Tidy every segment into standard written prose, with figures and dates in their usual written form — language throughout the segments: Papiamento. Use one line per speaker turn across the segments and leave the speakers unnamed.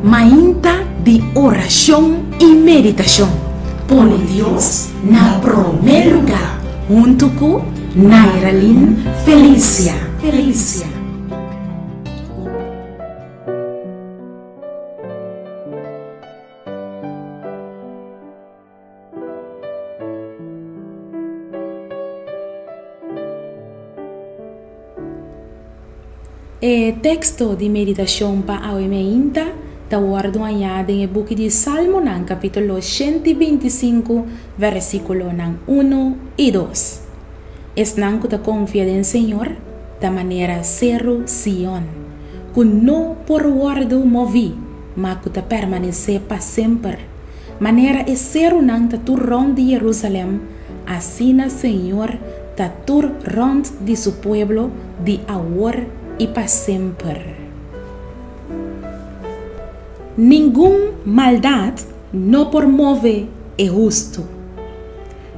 Mainta di orashon i meditashon. Pone Dios na promé lugá huntu ku Nairalyn Felicia. Felicia. E teksto di meditashon pa awe meinta ta wòrdu hañá den e buki di Salmonan kapítulo 125 versíkulonan unu i dos. Esnan ku ta konfia den Señor ta manera seru Sion, ku no por wòrdu moví, ma ku ta permanesé pa semper. Manera e serunan ta tur rònt di Jerusalèm, asina Señor ta tur rònt di su pueblo di awor i pa semper. Ningun maldat no por move e hustu.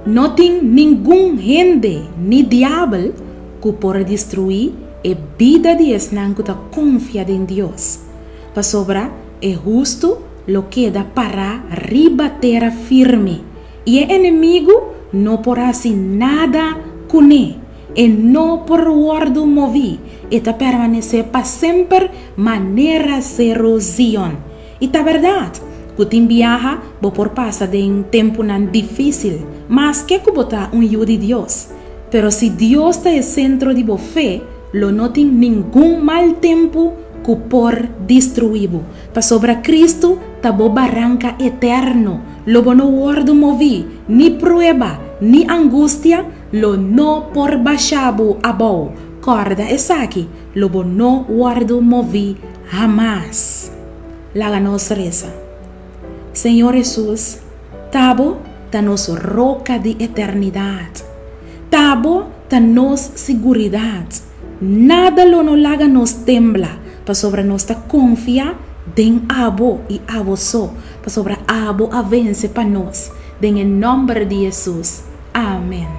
No tin ningun hende ni diabel ku por destruí e bida di esnan ku ta konfia den Dios, pasobra e hustu lo keda pará riba tera firme, i e enemigu no por hasi nada kuné, e no por wòrdu moví, e ta permanesé pa semper manera seru Zion. I ta bèrdat ku tin biaha bo por pasa den tempunan difísil, maske ku bo ta un yu di Dios. Pero si Dios ta e sentro di bo fe, lo no tin ningun mal tempu ku por destruí bo. Pasobra Kristu ta bo baranka eterno, lo bo no wòrdu moví, ni prueba, ni angustia lo no por basha bo abou. Kòrda esaki, lo bo no wòrdu moví hamas. Laga nos resa. Señor Hesus, ta bo ta nos roka di eternidat. Ta bo ta nos siguridat. Nada lo no laga nos tembla, pasobra nos ta konfia den abo i abo so, pasobra abo a vense pa nos. Den e nòmber di Hesus. Amen.